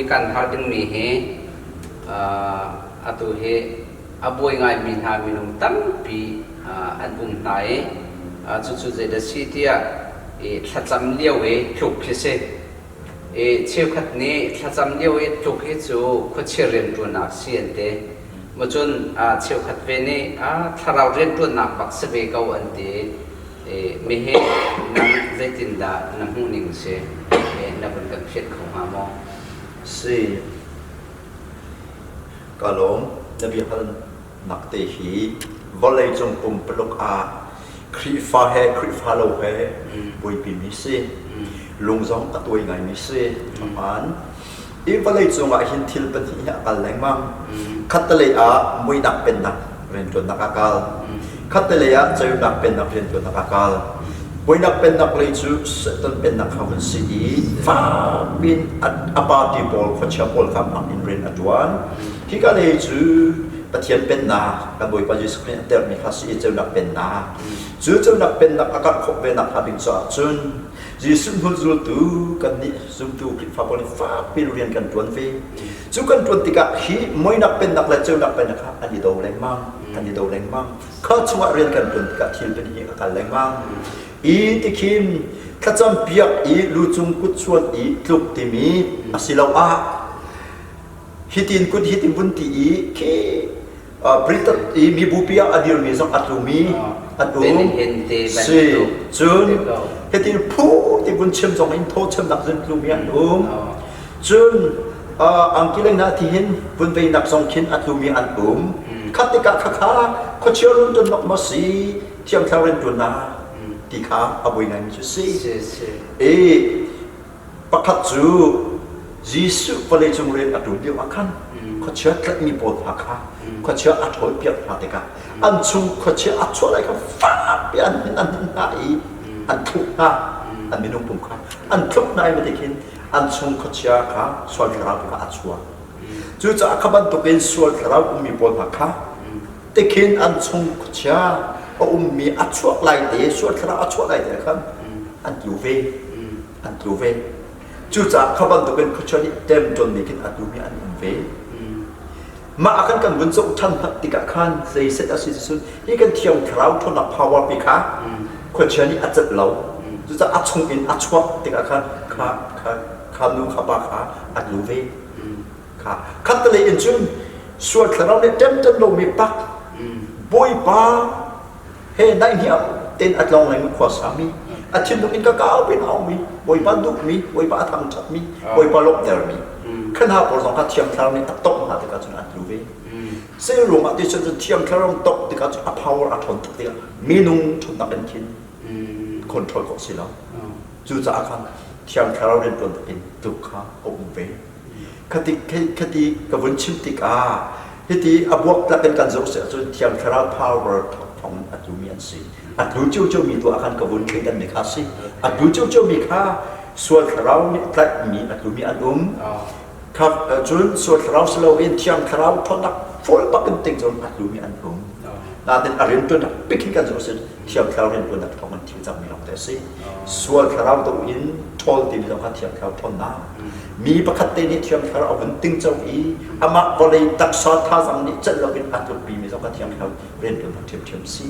Hi kan hal dingmi hi atu hi a buai ngaimi hna minung tampi an um hna i cucu zeidah si tiah thlacam lio i tluk khi si. I cheukhat nih thlacam lio i tluk hi cu khuachia rianṭuannak si an ti. Macun cheukhat ve nih thlarau rianṭuannak bak si ve ko an ti. Mihi nang zeitindah na hmuhning si? Na vun kan phiat kho hnga maw? Si. Ka lawm. Na biahalnak te hi vawleicung pumpaluk ah Khrihfa he Khrihfa lo he buaipimi si. Lung zong a tuai ngaimi si. A hmaan. Hi vawleicung ah hin thil pahnih hi a kal lengmang. Khattelei ah muihnak pennak rianṭuannak a kal. Khattelei ah ceunak pennak rianṭuannak a kal. Muihnak pennak lei cu Satan pennak kha vun si i fak in a party pawl khuachia pawl kha hmang in rian a ṭuan. Hika lei cu Pathian pennak kan Bawipa Jesuh Khrih a termi kha si i ceunak pennak. Cu ceunak pennak a karh khawh ve nakhnga ding caah cun Jesuh hnulzultu kannih zumtu Khrihfa pawl nih fakpi rian kan ṭuan ve. Cu kan ṭuan tikah hi muinak pennak le ceunak pennak kha an i do lengmang, an i do lengmang. Kha chungah rian kan ṭuan tikah thil pahnih hi a kal lengmang. I tikhin thlacam piak i lu cung kut chuan i tluk timi asiloah hitin kut hitin vun ti i khi Britain i mibupi ah a dirmi zong a tlumi an um. Si. Cun hitin phu ti vun chim zong in thaw chimnak zun tlumi an um. Cun angki leng na ti hin vun veinak zong khin a tlumi an um. Khat tikah khakha khuachia run ton nok ma si thiang thlarau rin tuan na ti kha a bui ngai mi cu si. E Pakhat cu Jesuh vawleicung rian a ṭuan lio ah khan khuachia tlaihmi pawl hna kha khuachia a ṭhawlpiak hna tikah an chung khuachia a chuah lai kha fakpi an hnin an hnin hna i an thluk hna an minung pum kha an thluk hna i matik hin an chung khuachia kha sual thlarau kha a chuak. Cucaah kha bantukin sual thlarau ummi pawl hna kha tikhin an chung khuachia a ummi a chuak lai te sual thlarau a chuah lai te khan an tlu ve. An tlu ve. Cucaah kha bantukin khuachia nih ṭemṭawnmi khin a tlumi an um ve. Mah ah khan kan vun zoh ṭhan hmanh tikah khan zeiset a si cun hi kan thiang thlarau ṭhawnnak power pi kha khuachia nih a celh lo. Cucaah a chung in a chuak tikah khan kha kha kha nu kha pa kha a tlu ve. Kha khattelei in cun sual thlarau nih ṭemṭan lomi pak Bawipa he naihniam tein a tlawng lengmi khua sami a thinlung in ka kau pin a ummi Bawipa duhmi Bawipa a thangṭhatmi Bawipa lawmhtermi kha hna pawl zong kha Thiang Thlarau nih a tongh hna tikah cun an tlu ve. Zei ruangah ti cun Thiang Thlarau tongh tikah cun a power a ṭhawn tuk tikah minung ṭhawnnak in khin control khawh si lo. Cucaah khan Thiang Thlarau rianṭuan in tluk kha a um ve. Khati khati ka vun chim tikah hiti a buaktlak in kan zoh si ahcun Thiang Thlarau power thawng a tlumi an si. A tlu ciocio mi tu ah khan ka vun thleidan mi kha si. A tlu ciocio mi kha sual thlarau nih tlaihmi a tlumi an um. Kha cun sual thlarau si loin Thiang Thlarau ṭhawnnak full bak in ting cun a tlumi an um. Natin a rianṭuannak bik hin kan zoh si Thiang Thlarau rianṭuannak thawng in thil cangmi lawng te a si. Sual thlarau do in ṭhawl timi zong kha Thiang Thlarau ṭhawnnak. Mi pakhat te nih Thiang Thlarau a vun tingco i amah vawlei taksa thazang nih celh loin a tlukpimi zong kha Thiang Thlarau rianṭuannak ṭhiamṭhiam si.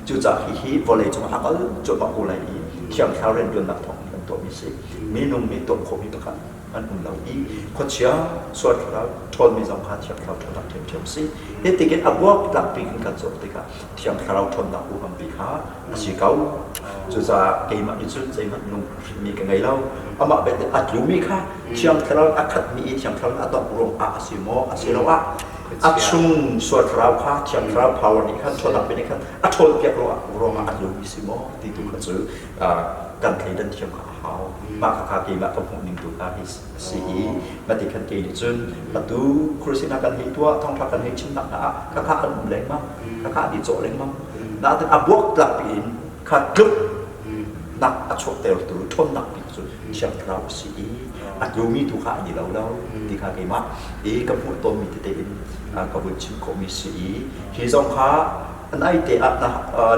Cucaah hihi vawlei cungah a kal cuahmah ko lai i Thiang Thlarau rianṭuannak thawng in kan tuahmi si. Minung nih tuah khawhmi pakhat an um lo i khuachia sual thlarau ṭhawlmi zong kha Thiang Thlarau ṭhawnnak ṭhiamṭhiam si. Hi tikin a buaktlakpi in kan zoh tikah Thiang Thlarau ṭhawnnak huham-pi kha a si ko. Cucaah keimah nih cun zeihmanh lunghrinmi ka ngei lo. Amah belte a tlumi kha Thiang Thlarau a khatmi i Thiang Thlarau a dongh ruangah a si maw asiloah a chung sual thlarau kha Thiang Thlarau power nih khan ṭhawnnak pi nih khan a ṭhawlpiak ruangah a tlumi si maw ti tu kha cu kan thleidan thiam kha a hau. Mah kha keimah ka hmuh ning tu kha hi a si i mati khan kei nih cun atu khursina kan hei tuah thawngṭha kan hei chimnak hna ah khakha an um lengmang khakha an i cawh lengmang nain a buaktlak piin kha tluk nak a chuahtertu ṭhawnnak bik cu Thiang Thlarau a si i a tlumi tu kha an i lo lo ti kha keimah i ka hmuh tawnmi tete in ka vun chim khawhmi si i hi zong kha an ai te ah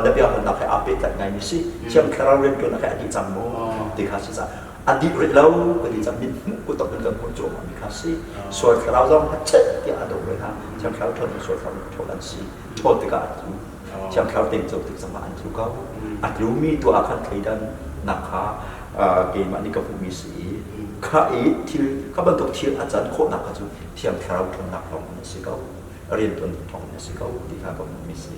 na bia halnak he aa pehtlaih ngaimi si Thiang Thlarau rianṭuannak he a dih cang maw ti kha si caah. A dih rih lo ka ti cang min hmuh ku tok in kan hmuh cuahmah mi kha si. Sual thlarau zong chet tiah a doh ve hna. Thiang thlarau ṭhawn sual thlarau ṭhawn an si. Ṭhawn tikah a tlu. Thiang thlarau teng co tik zongah an tlu ko. A tlumi tu ah khan thleidannak kha keimah nih ka hmuhmi si i kha i thil kha bantuk thil a can khawhnak kha cu thiang thlarau ṭhawnnak lawng in a si ko. Rianṭuan thawng in a si ko ti kha ka hmuhmi si.